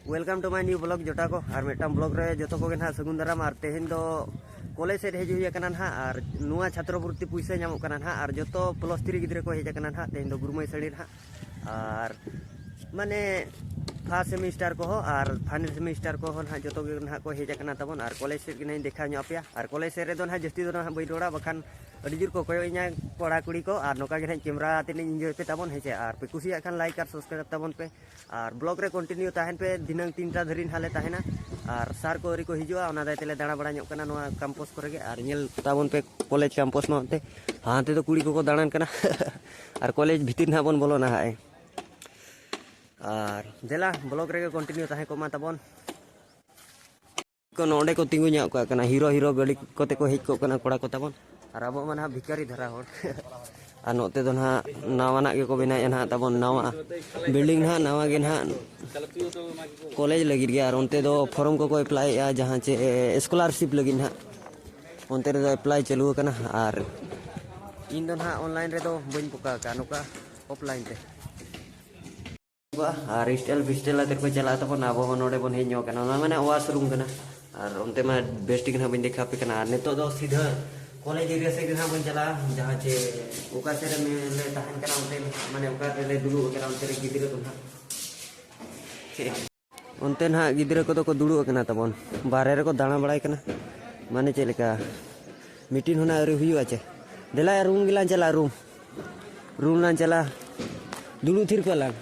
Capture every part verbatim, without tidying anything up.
Welcome to my new vlog ᱡᱚᱴᱟ ᱠᱚ, ᱟᱨ ᱢᱤᱫᱴᱟᱝ vlog ᱨᱮ ᱡᱚᱛᱚ ᱠᱚᱜᱮ ᱱᱟᱦᱟᱜ ᱥᱟᱹᱜᱩᱱ ᱫᱟᱨᱟᱢ᱾ ᱟᱨ ᱛᱮᱦᱮᱧ ᱫᱚ ᱠᱚᱞᱮᱡᱽ ᱥᱮᱫ ᱦᱮᱡ ᱦᱩᱭ ᱟᱠᱟᱱᱟ ᱱᱟᱦᱟᱜ, ᱟᱨ ᱱᱚᱣᱟ ᱪᱷᱟᱛᱨᱚ ᱵᱨᱤᱛᱛᱤ ᱯᱩᱭᱥᱟᱹ ᱧᱟᱢᱚᱜ ᱠᱟᱱᱟ ᱱᱟᱦᱟᱜ, ᱟᱨ ᱡᱚᱛᱚ ᱯᱞᱟᱥ ᱛᱷᱨᱤ ᱜᱤᱫᱽᱨᱟᱹ ᱠᱚ ᱦᱮᱡ ᱟᱠᱟᱱᱟ ᱱᱟᱦᱟᱜ ᱛᱮᱦᱮᱧ ᱫᱚ ᱜᱩᱨᱩᱢᱟᱹᱭ ᱥᱟᱹᱲᱤ ᱱᱟᱦᱟᱜ᱾ ᱟᱨ ᱢᱟᱱᱮ first semester ᱠᱚᱦᱚᱸ ᱟᱨ final semester ᱠᱚᱦᱚᱸ ᱱᱟᱦᱟᱜ ᱡᱚᱛᱚ ᱜᱮ ᱱᱟᱦᱟᱜ ᱠᱚ ᱦᱮᱡ ᱟᱠᱟᱱᱟ ᱛᱟᱵᱚᱱ᱾ ᱟᱨ ᱠᱚᱞᱮᱡᱽ ᱥᱮᱫ ᱜᱮ ᱱᱟᱦᱟᱜ ᱤᱧ ᱫᱮᱠᱷᱟᱣ ᱧᱚᱜ ᱟᱯᱮᱭᱟ᱾ ᱟᱨ ᱠᱚᱞᱮᱡᱽ ᱥᱮᱫ ᱨᱮᱫᱚ ᱱᱟᱦᱟᱜ ᱡᱟᱹᱥᱛᱤ ᱫᱚ ᱱᱟᱦᱟᱜ ᱵᱟᱹᱧ ᱨᱚᱲᱟ, ᱵᱟᱠᱷᱟᱱ ᱟᱹᱰᱤ ᱡᱳᱨ ᱠᱚ ᱠᱚᱭᱚᱜ ᱤᱧᱟ ᱠᱚᱲᱟ ᱠᱩᱲᱤ ᱠᱚ᱾ ᱟᱨ ᱱᱚᱝᱠᱟ ᱜᱮ ᱱᱟᱦᱟᱜ ᱠᱮᱢᱨᱟ ᱟᱛᱮᱫ ᱤᱧ enjoy ᱯᱮ ᱛᱟᱵᱚᱱ, ᱦᱮᱸ ᱥᱮ᱾ ᱟᱨ ᱯᱮ ᱠᱩᱥᱤᱭᱟᱜ ᱠᱷᱟᱱ like ᱟᱨ subscribe ᱛᱟᱵᱚᱱ ᱯᱮ᱾ ᱟᱨ vlog ᱨᱮ continue ᱛᱟᱦᱮᱱ ᱯᱮ, ᱫᱷᱤᱱᱟᱹᱝ ᱛᱤᱱᱴᱟ ᱫᱷᱟᱹᱨᱤᱡ ᱱᱟᱦᱟᱜ ᱞᱮ ᱛᱟᱦᱮᱱᱟ᱾ ᱟᱨ sir ᱠᱚ ᱟᱹᱣᱨᱤ ᱠᱚ ᱦᱤᱡᱩᱜᱼᱟ, ᱚᱱᱟ ᱫᱟᱭ ᱛᱮᱞᱮ ᱫᱟᱬᱟ ᱵᱟᱲᱟ ᱧᱚᱜ ᱠᱟᱱᱟ ᱱᱚᱣᱟ campus ᱠᱚᱨᱮ ᱜᱮ᱾ ᱟᱨ ᱧᱮᱞ ᱛᱟᱵᱚᱱ ᱯᱮ ᱠᱚᱞᱮᱡᱽ campus ᱢᱟ ᱚᱱᱛᱮ, ᱦᱟᱱᱛᱮ ᱫᱚ ᱠᱩᱲᱤ ᱠᱚᱠᱚ ᱫᱟᱬᱟᱱ ᱠᱟᱱᱟ᱾ ᱟᱨ ᱠᱚᱞᱮᱡᱽ ᱵᱷᱤᱛᱤᱨ ᱱᱟᱦᱟᱜ ᱵᱚᱱ ᱵᱚᱞᱚᱱᱟ ᱦᱟᱸᱜ᱾ ᱟᱨ ᱫᱮᱞᱟ vlog ᱨᱮᱜᱮ continue ᱛᱟᱦᱮᱸ ᱠᱚᱜ ᱢᱟ ᱛᱟᱵᱚᱱ᱾ ᱠᱚ ᱱᱚᱰᱮ ᱠᱚ ᱛᱤᱸᱜᱩ ᱧᱚᱜ ᱠᱚᱜ ᱠᱟᱱᱟ, ᱦᱤᱨᱳ ᱦᱤᱨᱳ ᱜᱟᱹᱰᱤ ᱠᱚᱛᱮ ᱠᱚ ᱦᱮᱡ ᱠᱚᱜ ᱠᱟᱱᱟ ᱠᱚᱲᱟ ᱠᱚ ᱛᱟᱵᱚᱱ᱾ ᱟᱨ ᱟᱵᱚ ᱢᱟ ᱱᱟᱦᱟᱜ ᱵᱷᱤᱠᱟᱨᱤ ᱫᱷᱟᱨᱟ ᱦᱚᱲ᱾ ᱟᱨ ᱱᱚᱛᱮ ᱫᱚ ᱱᱟᱦᱟᱜ ᱱᱟᱣᱟᱱᱟᱜ ᱜᱮᱠᱚ ᱵᱮᱱᱟᱣᱮᱫᱼᱟ ᱱᱟᱦᱟᱜ ᱛᱟᱵᱚᱱ, ᱱᱟᱣᱟ building ᱱᱟᱦᱟᱜ, ᱱᱟᱣᱟ ᱜᱮ ᱱᱟᱦᱟᱜ ᱠᱚᱞᱮᱡᱽ ᱞᱟᱹᱜᱤᱫ ᱜᱮ᱾ ᱟᱨ ᱚᱱᱛᱮ ᱫᱚ form ᱠᱚᱠᱚ ᱮᱯᱞᱟᱭᱮᱫᱼᱟ, ᱡᱟᱦᱟᱸ ᱪᱮ scholarship ᱞᱟᱹᱜᱤᱫ ᱱᱟᱦᱟᱜ, ᱚᱱᱛᱮ ᱨᱮᱫᱚ ᱮᱯᱞᱟᱭ ᱪᱟᱹᱞᱩ ᱟᱠᱟᱱᱟ᱾ ᱟᱨ ᱤᱧ ᱫᱚ ᱱᱟᱦᱟᱜ online ᱨᱮᱫᱚ ᱵᱟᱹᱧ ᱵᱚᱠᱟ ᱟᱠᱟᱫᱼᱟ, ᱱᱚᱝᱠᱟ offline ᱨᱮ᱾ ᱟᱨ ᱦᱳᱥᱴᱮᱞ ᱯᱷᱤᱥᱴᱮᱞ ᱟᱛᱮ ᱠᱚ ᱪᱟᱞᱟᱜ ᱛᱟᱵᱚᱱᱟ, ᱟᱵᱚ ᱦᱚᱸ ᱱᱚᱰᱮ ᱵᱚᱱ ᱦᱮᱡ ᱧᱚᱜ ᱠᱟᱱᱟ᱾ ᱚᱱᱟ ᱢᱟᱱᱮ washroom ᱠᱟᱱᱟ᱾ ᱟᱨ ᱚᱱᱛᱮ ᱢᱟ ᱵᱮᱥ ᱴᱷᱤᱠ ᱱᱟᱦᱟᱜ ᱵᱟᱹᱧ ᱫᱮᱠᱷᱟᱣ ᱟᱯᱮ ᱠᱟᱱᱟ᱾ ᱟᱨ ᱱᱤᱛᱚᱜ ᱫᱚ ᱥᱤᱫᱷᱟᱹ ᱠᱚᱞᱮᱡᱽ ᱮᱨᱤᱭᱟ ᱥᱮᱫ ᱜᱮ ᱱᱟᱦᱟᱜ ᱵᱚᱱ ᱪᱟᱞᱟᱜᱼᱟ, ᱡᱟᱦᱟᱸ ᱪᱮ ᱚᱠᱟ ᱥᱮᱫ ᱨᱮ ᱢᱮ-, ᱞᱮ ᱛᱟᱦᱮᱱ ᱠᱟᱱᱟ, ᱚᱱᱛᱮ ᱢᱟᱱᱮ ᱚᱠᱟ ᱨᱮᱞᱮ ᱫᱩᱲᱩᱵ ᱟᱠᱟᱱᱟ, ᱚᱱᱛᱮ ᱨᱮ ᱜᱤᱫᱽᱨᱟᱹ ᱠᱚ ᱱᱟᱦᱟᱜ᱾ ᱪᱮᱫ? ᱚᱱᱛᱮ ᱱᱟᱦᱟᱜ ᱜᱤᱫᱽᱨᱟᱹ ᱠᱚᱫᱚ ᱠᱚ ᱫᱩᱲᱩᱵ ᱟᱠᱟᱱᱟ ᱛᱟᱵᱚᱱ, ᱵᱟᱦᱨᱮ ᱨᱮᱠᱚ ᱫᱟᱬᱟ ᱵᱟᱲᱟᱭ ᱠᱟᱱᱟ᱾ ᱢᱟᱱᱮ ᱪᱮᱫ ᱞᱮᱠᱟ, meeting ᱦᱚᱸ ᱱᱟᱦᱟᱜ ᱟᱹᱣᱨᱤ ᱦᱩᱭᱩᱜᱼᱟ ᱪᱮ? ᱫᱮᱞᱟ room ᱜᱮᱞᱟᱝ ᱪᱟᱞᱟᱜᱼᱟ, room᱾ Room ᱞᱟᱝ ᱪᱟᱞᱟᱜᱼᱟ, ᱫᱩᱲᱩᱵ ᱛᱷᱤᱨ ᱠᱚᱜ ᱞᱟᱝ᱾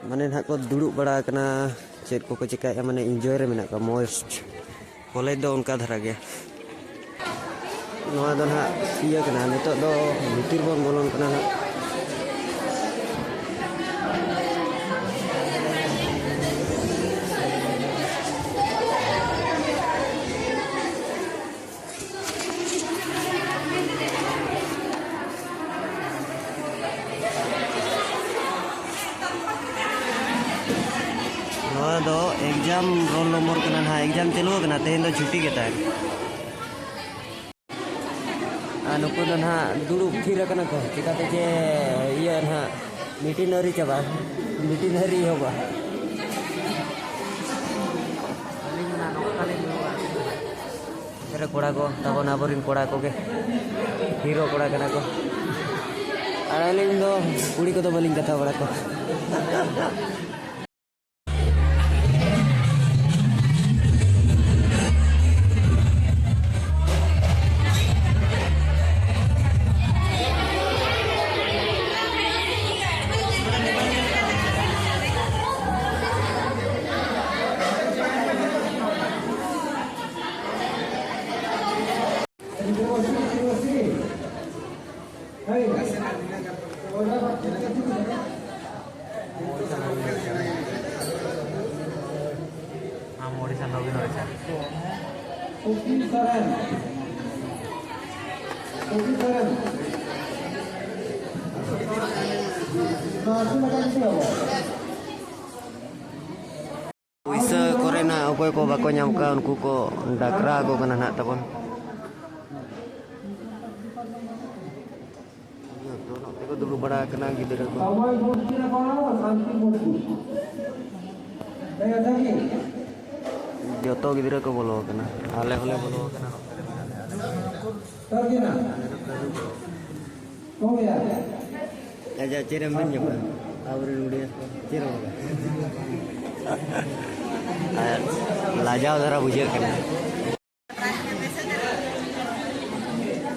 ᱢᱟᱱᱮ ᱱᱟᱦᱟᱜ ᱠᱚ ᱫᱩᱲᱩᱵ ᱵᱟᱲᱟ ᱟᱠᱟᱱᱟ, ᱪᱮᱫ ᱠᱚᱠᱚ ᱪᱮᱠᱟᱭᱮᱫᱼᱟ, ᱢᱟᱱᱮ enjoy ᱨᱮ ᱢᱮᱱᱟᱜ ᱠᱚᱣᱟ ᱢᱚᱡᱽ᱾ ᱠᱚᱞᱮᱡᱽ ᱫᱚ ᱚᱱᱠᱟ ᱫᱷᱟᱨᱟ ᱜᱮ᱾ ᱱᱚᱣᱟ ᱫᱚ ᱱᱟᱦᱟᱜ ᱤᱭᱟᱹ ᱠᱟᱱᱟ, ᱱᱤᱛᱚᱜ ᱫᱚ ᱵᱷᱤᱛᱤᱨ ᱵᱚᱱ ᱵᱚᱞᱚᱱ ᱠᱟᱱᱟ ᱱᱟᱦᱟᱜ᱾ ᱱᱚᱣᱟ ᱫᱚ exam roll number ᱠᱟᱱᱟ ᱱᱟᱦᱟᱜ, exam ᱪᱟᱹᱞᱩ ᱟᱠᱟᱱᱟ, ᱛᱮᱦᱮᱧ ᱫᱚ ᱪᱷᱩᱴᱤ ᱜᱮ ᱛᱟᱦᱮᱱ᱾ ᱟᱨ ᱱᱩᱠᱩ ᱫᱚ ᱱᱟᱦᱟᱜ ᱫᱩᱲᱩᱵ ᱛᱷᱤᱨ ᱟᱠᱟᱱᱟ ᱠᱚ, ᱪᱤᱠᱟᱹᱛᱮ ᱡᱮ ᱤᱭᱟᱹ ᱱᱟᱦᱟᱜ meeting ᱟᱹᱣᱨᱤ ᱪᱟᱵᱟᱜᱼᱟ, meeting ᱟᱹᱣᱨᱤ ᱮᱦᱚᱵᱚᱜᱼᱟ᱾ ᱨᱮ ᱠᱚᱲᱟ ᱠᱚ ᱛᱟᱵᱚᱱ, ᱟᱵᱚᱨᱮᱱ ᱠᱚᱲᱟ ᱠᱚᱜᱮ ᱦᱤᱨᱳ ᱠᱚᱲᱟ ᱠᱟᱱᱟ ᱠᱚ᱾ ᱟᱨ ᱟᱹᱞᱤᱧ ᱫᱚ ᱠᱩᱲᱤ ᱠᱚᱫᱚ ᱵᱟᱹᱞᱤᱧ ᱠᱟᱛᱷᱟ ᱵᱟᱲᱟ ᱠᱚᱣᱟ᱾ ᱟᱢ ᱳᱰᱤᱥᱟ ᱱᱚᱵᱤᱱ ᱳᱰᱤᱥᱟ᱾ ᱥᱚᱛᱤᱥ ᱥᱚᱨᱮᱱ᱾ ᱥᱚᱛᱤᱥ ᱥᱚᱨᱮᱱ᱾ ᱱᱚᱣᱟ ᱟᱹᱛᱩ ᱞᱮᱠᱟ ᱧᱩᱛᱩᱢ ᱟᱵᱚ᱾ ᱯᱩᱭᱥᱟᱹ ᱠᱚᱨᱮᱱᱟᱜ ᱚᱠᱚᱭ ᱠᱚ ᱵᱟᱠᱚ ᱧᱟᱢ ᱠᱟᱜ, ᱩᱱᱠᱩ ᱠᱚ ᱰᱟᱠᱨᱟ ᱟᱠᱚ ᱠᱟᱱᱟ ᱱᱟᱦᱟᱜ ᱛᱟᱵᱚᱱ᱾ ᱱᱚᱛᱮ ᱠᱚ ᱫᱩᱲᱩᱵ ᱵᱟᱲᱟ ᱟᱠᱟᱱᱟ ᱜᱤᱫᱽᱨᱟᱹ ᱠᱚ᱾ ᱡᱚᱛᱚ ᱜᱤᱫᱽᱨᱟᱹ ᱠᱚ ᱵᱚᱞᱚ ᱟᱠᱟᱱᱟ, ᱟᱞᱮ ᱦᱚᱸᱞᱮ ᱵᱚᱞᱚ ᱟᱠᱟᱱᱟ᱾ ᱟᱪᱪᱷᱟ, ᱪᱮᱫ ᱮᱢ ᱢᱮᱱ ᱧᱚᱜᱟ? ᱟᱵᱚᱨᱮᱱ ᱩᱰᱤᱭᱟ ᱠᱚ ᱪᱮᱫ ᱮᱢ ᱢᱮᱱᱟ? ᱟᱨ ᱞᱟᱡᱟᱣ ᱫᱷᱟᱨᱟ ᱵᱩᱡᱷᱟᱹᱜ ᱠᱟᱱᱟ᱾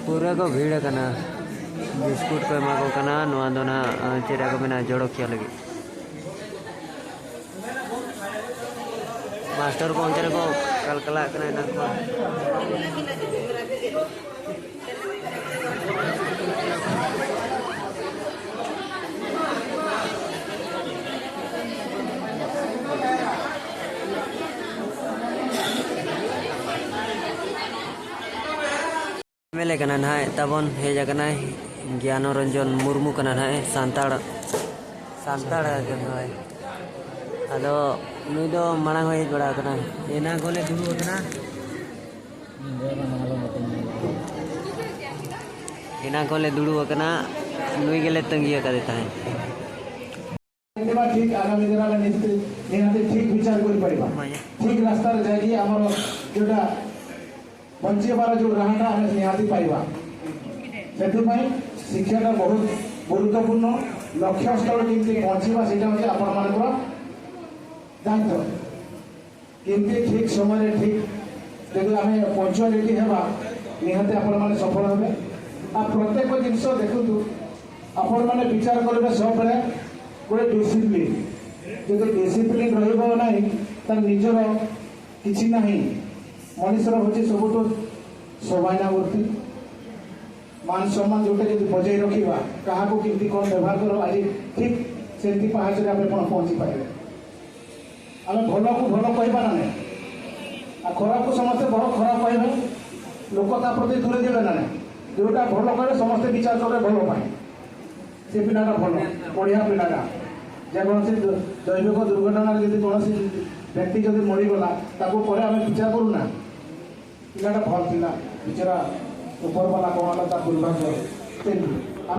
ᱯᱩᱨᱟᱹ ᱠᱚ ᱵᱷᱤᱲ ᱟᱠᱟᱱᱟ᱾ ᱵᱤᱥᱠᱩᱴ ᱠᱚ ᱮᱢᱟ ᱠᱚ ᱠᱟᱱᱟ᱾ ᱱᱚᱣᱟ ᱫᱚ ᱱᱟᱦᱟᱜ, ᱪᱮᱫ ᱠᱚ ᱢᱮᱱᱟ, ᱡᱚᱲᱚᱠᱤᱭᱟ ᱞᱟᱹᱜᱤᱫ᱾ ᱢᱟᱥᱴᱟᱨ ᱠᱚ ᱚᱱᱛᱮ ᱨᱮᱠᱚ ᱠᱟᱞᱠᱟᱞᱟᱜ ᱠᱟᱱᱟ ᱮᱱᱟᱝ ᱠᱷᱚᱱ᱾ ᱮᱢ ᱮᱞ ᱮ ᱠᱟᱱᱟ ᱱᱟᱦᱟᱜ ᱛᱟᱵᱚᱱ, ᱦᱮᱡ ᱟᱠᱟᱱᱟᱭ᱾ ᱜᱮᱭᱟᱱᱚ ᱨᱚᱧᱡᱚᱱ ᱢᱩᱨᱢᱩ ᱠᱟᱱᱟ ᱱᱟᱦᱟᱜ, ᱥᱟᱱᱛᱟᱲ, ᱥᱟᱱᱛᱟᱲ ᱜᱮ ᱦᱳᱭ᱾ ᱟᱫᱚ ᱱᱩᱭ ᱫᱚ ᱢᱟᱲᱟᱝ ᱦᱚᱸᱭ ᱦᱮᱡ ᱵᱟᱲᱟ ᱟᱠᱟᱱᱟ, ᱮᱱᱟᱝ ᱠᱷᱚᱱᱮ ᱫᱩᱲᱩᱵ ᱟᱠᱟᱱᱟ᱾ ᱮᱱᱟᱝ ᱠᱷᱚᱱ ᱞᱮ ᱫᱩᱲᱩᱵ ᱟᱠᱟᱱᱟ, ᱱᱩᱭ ᱜᱮᱞᱮ ᱛᱟᱺᱜᱤ ᱟᱠᱟᱫᱮ ᱛᱟᱦᱮᱸᱫ᱾ ଠିକ୍ ଆଗାମୀ ଦିନରେ ଆମେ ନିଶ୍ଚିତ ନିହାତି ଠିକ୍ ବିଚାର କରିପାରିବା। ଠିକ୍ ରାସ୍ତାରେ ଯାଇକି ଆମର ଯୋଉଟା ବଞ୍ଚିବାର ଯୋଉ ରାହାଟା ଆମେ ନିହାତି ପାଇବା। ସେଥିପାଇଁ ଶିକ୍ଷାଟା ବହୁତ ଗୁରୁତ୍ୱପୂର୍ଣ୍ଣ। ଲକ୍ଷ୍ୟସ୍ଥଳ କେମିତି ପହଞ୍ଚିବା, ସେଇଟା ହେଉଛି ଆପଣମାନଙ୍କର ଦାୟିତ୍ୱ। କେମିତି ଠିକ୍ ସମୟରେ ଠିକ୍ ଯଦି ଆମେ ପଞ୍ଚୁଆଲିଟି ହେବା, ନିହାତି ଆପଣମାନେ ସଫଳ ହେବେ। ଆଉ ପ୍ରତ୍ୟେକ ଜିନିଷ ଦେଖନ୍ତୁ, ଆପଣମାନେ ବିଚାର କରିବେ ସବୁବେଳେ ଗୋଟେ ଡିସିପ୍ଲିନ୍। ଯଦି ଡିସିପ୍ଲିନ୍ ରହିବ ନାହିଁ, ତାହେଲେ ନିଜର କିଛି ନାହିଁ। ମଣିଷର ହେଉଛି ସବୁଠୁ ସୌଭାଗ୍ୟବର୍ତ୍ତୀ। ମାନ ସମ୍ମାନ ଯୋଉଟା ଯଦି ବଜାଇ ରଖିବା, କାହାକୁ କେମିତି କ'ଣ ବ୍ୟବହାର କରିବ, ଆଜି ଠିକ୍ ସେମିତି ପାହାଚରେ ଆମେ କ'ଣ ପହଞ୍ଚିପାରିବେ। ଆମେ ଭଲକୁ ଭଲ କହିବା ନା ନାହିଁ? ଆଉ ଖରାପକୁ ସମସ୍ତେ ବହୁତ ଖରାପ କହିବେ, ଲୋକ ତା ପ୍ରତି ଦୂରେଇ ଦେବେ ନା ନାହିଁ? ଯୋଉଟା ଭଲ କରେ ସମସ୍ତେ ବିଚାର କରିବେ ଭଲ ପାଇଁ। ସେ ପିଲାଟା ଭଲ, ବଢ଼ିଆ ପିଲାଟା। ଯେକୌଣସି ଦୁ- ଦୈବିକ ଦୁର୍ଘଟଣାରେ ଯଦି କୌଣସି ବ୍ୟକ୍ତି ଯଦି ମରିଗଲା, ତାକୁ ପରେ ଆମେ ବିଚାର କରୁନା, ପିଲାଟା ଭଲ ଥିଲା, ବିଚରା ଉପରବାଲା କ'ଣ ହେଲା, ତା ଦୁର୍ଭାଗ୍ୟ। ସେମିତି